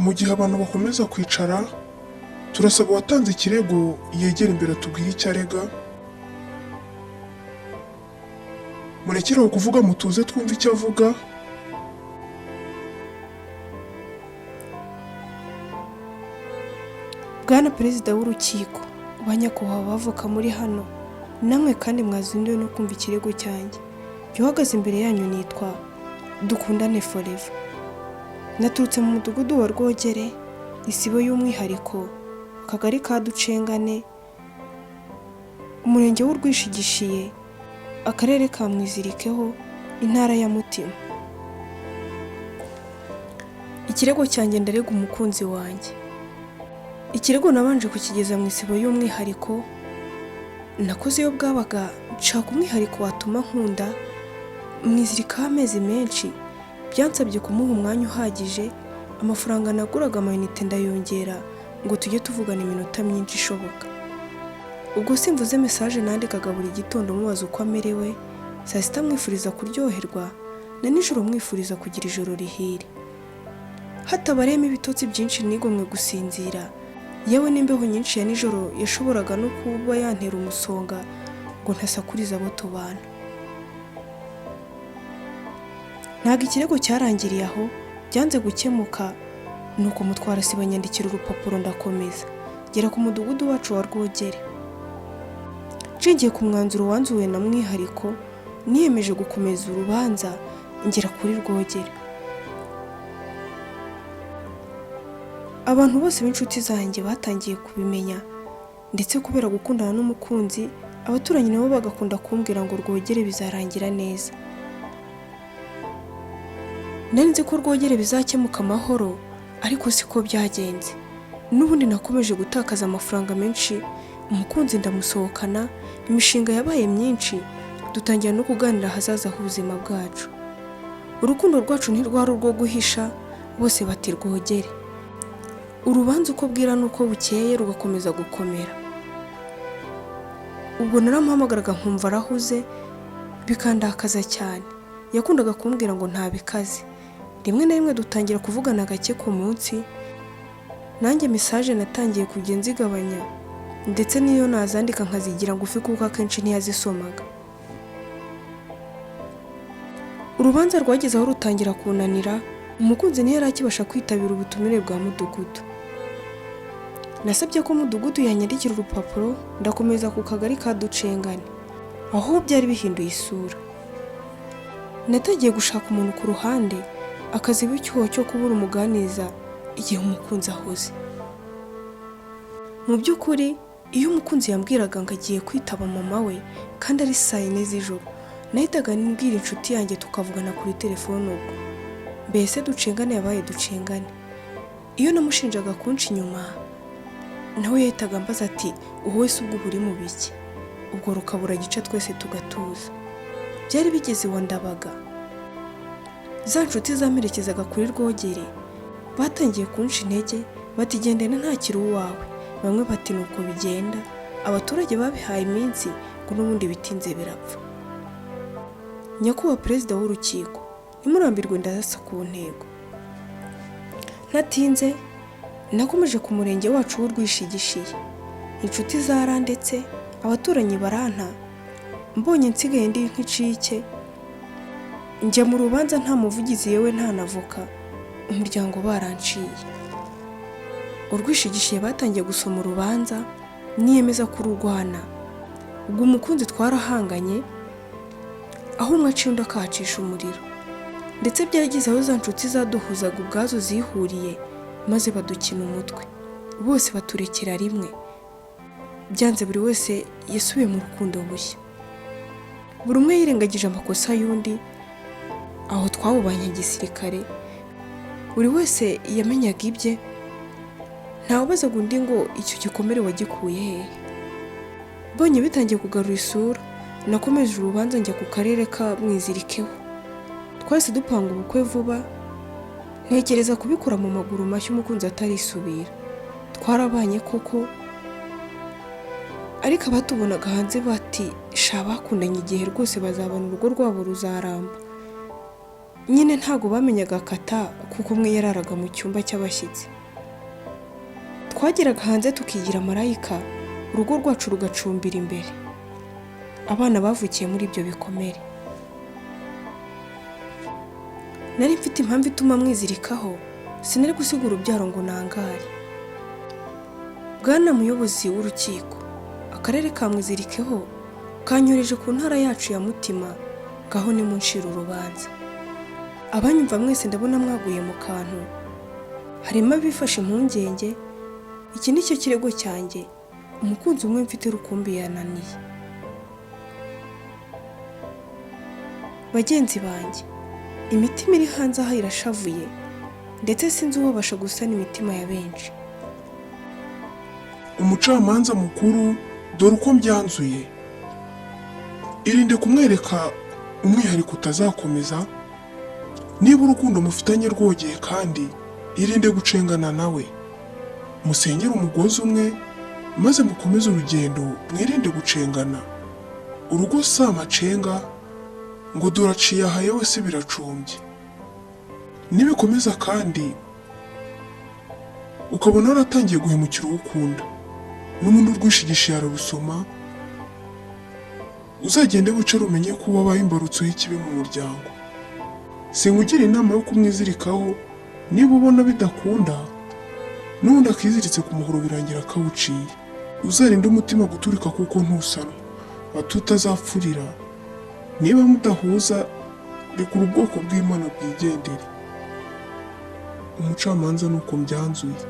Mu gihe abantu bakomeza kwicara, turasaba uwatanze ikirego yegera imbere atubwire icyo arega. Murekere aho kuvuga, mutuze twumve icyo avuga. Bwana Perezida w'urukiko, ba nyakubahwa bavoka muri hano, namwe kandi mwazinduwe no kumva ikirego cyanjye. Jya uhagaze imbere yanyu nitwa Dukundane Forever. Naturutse mu mudugudu wa Rwogere, isibo y'umwihariko, akagari ka Ducengane, umurenge w'Urwishigishiye, akarere ka Mwizirikeho, intara ya Mutima. Ikirego cyanjye ndarega umukunzi wanjye. Ikirego nabanje kukigeza mu isibo y'umwihariko, nakoze iyo bwabaga nshaka umwihariko watuma nkunda, mwizirikaho amezi menshi, byansabye kumuha umwanya uhagije, amafaranga naguraga amayinite ndayongera ngo tujye tuvugana iminota myinshi ishoboka. Ubwo simvuze message nandikaga buri gitondo mubaza uko amerewe, saa sita mwifuriza kuryoherwa, na nijoro mwifuriza kugira ijoro rihire. Hatabariyemo ibitotsi byinshi nigomwe gusinzira, yewe n'imbeho nyinshi ya nijoro yashoboraga no kuba yantera umusonga ngo ntasakuriza abo tubana. Ntabwo ikirego cyarangiriye aho, byanze gukemuka, nuko mutwara sibo anyandikira urupapuro ndakomeza, ngera ku mudugudu wacu wa Rwogere. Nshingiye ku mwanzuro wanzuwe na mwihariko, niyemeje gukomeza urubanza ngera kuri Rwogere. Abantu bose b'inshuti zanjye batangiye kubimenya, ndetse kubera gukundana n'umukunzi, abaturanyi nabo bagakunda kumbwira ngo Rwogere bizarangira neza. Nari nzi ko Rwogere bizakemuka amahoro, ariko siko byagenze. N'ubundi nakomeje gutakaza amafaranga menshi, umukunzi ndamusohokana, imishinga yabaye myinshi, dutangira no kuganira ahazaza h'ubuzima bwacu. Urukundo rwacu ntirwari urwo guhisha, bose bati Rwogere. Urubanza uko bwira n'uko bukeye rugakomeza gukomera. Ubwo naramuhamagaraga nkumva arahuze, bikandakaza cyane. Yakundaga kumbwira ngo ntabikaze. Rimwe na rimwe dutangira kuvugana gake ku munsi, nanjye message natangiye kujya nzigabanya, ndetse n'iyo nazandika nkazigira ngufi kuko akenshi ntiyazisomaga. Urubanza rwageze aho rutangira kunanira, umukunzi ntiyari akibasha kwitabira ubutumire bwa mudugudu. Nasabye ko mudugudu yanyandikira urupapuro, ndakomeza ku kagari ka Ducengane, aho byari bihinduye isura. Natangiye gushaka umuntu ku ruhande, akaziba icyuho cyo kubura umuganiriza igihe umukunzi ahuze. Mu by'ukuri, iyo umukunzi yambwiraga ngo agiye kwitaba mama we kandi ari saa yine z'ijoro, nahitaga mbwira inshuti yanjye tukavugana kuri telefone ubwo. Mbese Ducengane yabaye Ducengane. Iyo namushinjaga kunca inyuma, nawe yahitaga ambaza ati wowe se ubwo uba uri mu biki? Ubwo rukabura gica twese tugatuza. Byari bigeze iwa Ndabaga. Za nshuti zamperekezaga kuri Rwogere batangiye kunca intege, bati gendana ntakiri uwawe. Bamwe bati nuko bigenda, abaturage babihaye iminsi ngo n'ubundi bitinze birapfa. Nyakubahwa Perezida w'urukiko, ntimurambirwe ndasa ku ntego. Ntatinze, nakomeje ku murenge wacu w'Urwishigishiye. Inshuti zarandetse, abaturanyi baranta, mbonye nsigaye ndi nk'icike, njya mu rubanza nta muvugizi yewe nta na avoka, umuryango baranciye. Urwishigishiye batangiye gusoma urubanza, niyemeza kururwana. Ubwo umukunzi twarahanganye, aho umwe aciye undi akahacisha umuriro. Ndetse byageze aho za nshuti zaduhuzaga ubwazo zihuriye, maze badukina umutwe. Bose baturekera rimwe. Byanze buri wese yasubiye mu rukundo bushya. Buri umwe yirengagije amakosa y'undi, aho twawubanye gisirikare, buri wese yamenyaga ibye, ntawubazaga undi ngo icyo gikomere wagikuye hehe. Mbonye bitangiye kugarura isura, nakomeje urubanza njya ku karere ka Mwizirikeho. Twahise dupanga ubukwe vuba, ntekereza kubikora mu maguru mashya umukunzi atarisubira. Twarabanye koko, ariko abatubonaga hanze bati sha bakundanye igihe rwose bazabona urugo rwabo ruzaramba. Nyine ntago bamenyaga kata kuko umwe yararaga mu cyumba cy'abashyitsi. Twageraga hanze tukigira marayika, urugo rwacu rugacumbira imbere. Abana bavukiye muri ibyo bikomere. Nari mfite impamvu ituma mwizirikaho, sinari gusiga urubyaro ngo nangare. Bwana muyobozi w'urukiko, akarere ka Mwizirikeho kanyoreje ku ntara yacu ya Mutima, ngaho nimuncire urubanza. Abanyumva mwese ndabona mwaguye mu kantu, harimo abifashe impungenge. Iki ni cyo kirego cyanjye, umukunzi umwe mfite rukumbi yananiye. Bagenzi banjye, imitima iri hanze aha irashavuye, ndetse sinzi uwabasha gusana imitima ya benshi. Umucamanza mukuru, dore uko mbyanzuye. Irinde kumwereka umwihariko utazakomeza. Niba urukundo mufitanye rwogeye kandi irinde gucengana nawe. Musengere umugozi umwe maze mukomeze urugendo, mwirinde gucengana. Urugo si amacenga ngo duraciye aha yewe se biracumbye. Nibikomeza kandi ukabona waratangiye guhemukira uwo ukunda, n'ubundi urwishigishiye ararusoma, uzagende wicare umenye ko wabaye imbarutso y'ikibi mu muryango. Sinkugira inama yo kumwizirikaho, niba ubona bidakunda, n'ubundi akiziritse ku muhoro birangira akawuciye. Uzarinde umutima guturika kuko ntusanwa, hato utazapfurira. Niba mudahuza, rekura ubwoko bw'Imana bwigendere. Umucamanza ni uko mbyanzuye.